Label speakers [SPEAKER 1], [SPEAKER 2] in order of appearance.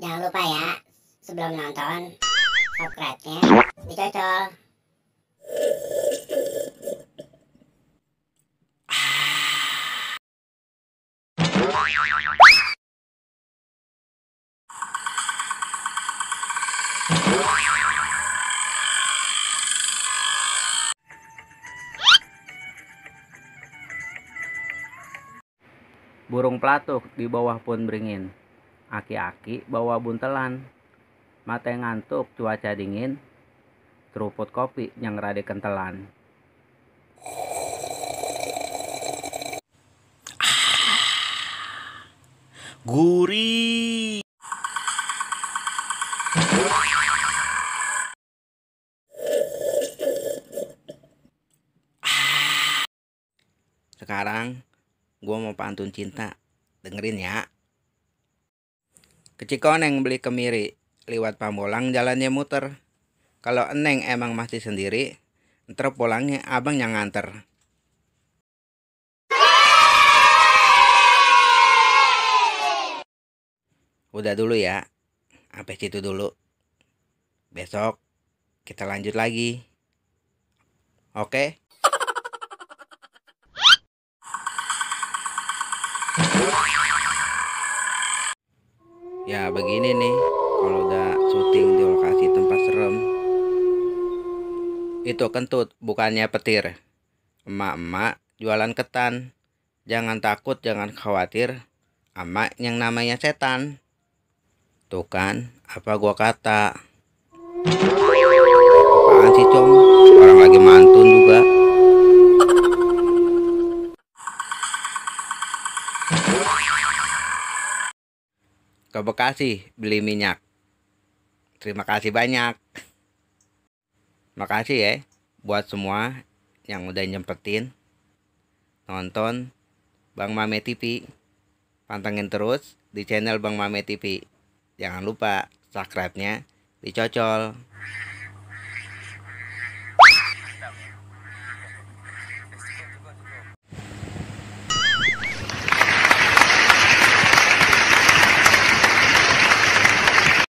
[SPEAKER 1] Jangan lupa ya, sebelum nonton, subscribe-nya dicocol.
[SPEAKER 2] Burung pelatuk di bawah pohon beringin. Aki-aki bawa buntelan. Mate ngantuk cuaca dingin. Seruput kopi yang rada kentelan.
[SPEAKER 3] Gurih. Sekarang gua mau pantun cinta. Dengerin ya. Kecikoneng beli kemiri, liwat Pamulang jalannya muter. Kalau eneng emang masih sendiri, ntar pulangnya abang yang nganter. Udah dulu ya, sampai situ dulu. Besok kita lanjut lagi. Oke? Ya begini nih, kalau udah syuting di lokasi tempat serem. Itu kentut, bukannya petir. Emak-emak jualan ketan. Jangan takut, jangan khawatir. Emak yang namanya setan. Tuh kan, apa gua kata? Apaan sih, Com? Orang lagi mantun juga. Ke Bekasi beli minyak. Terima kasih banyak. Makasih ya buat semua yang udah nyempetin nonton Bang Mame TV. Pantengin terus di channel Bang Mame TV. Jangan lupa subscribe-nya dicocol.